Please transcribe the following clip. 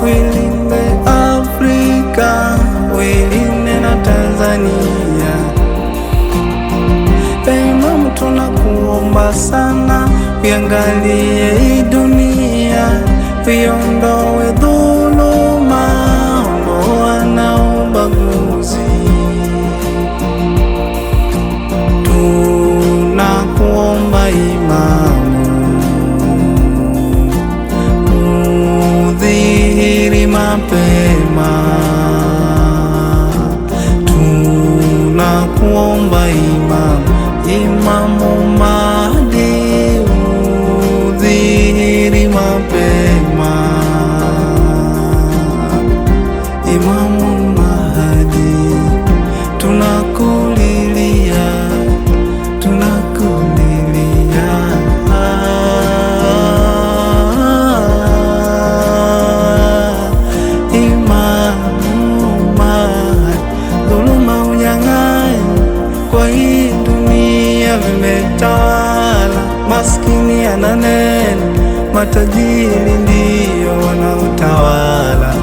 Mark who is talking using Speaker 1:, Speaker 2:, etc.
Speaker 1: Uilinde Afrika, uilinde na Tanzania. Imamu, tunakuomba sana, uiangalie hii dunia, uiondoe dhuluma, ondoa na ubaguzi. Tunakuomba Imamu, udhihiri mapema. Tunakuomba Imamu, Imamu Mahdi, udhihiri mapema. Imamu Mahdi, tunakulilia, tunakulilia. Imamu Mahdi, dhuluma, unyang'anyi kwa hii dunia vimetawala, maskini ananena, matajiri ndiyo wanaotawala.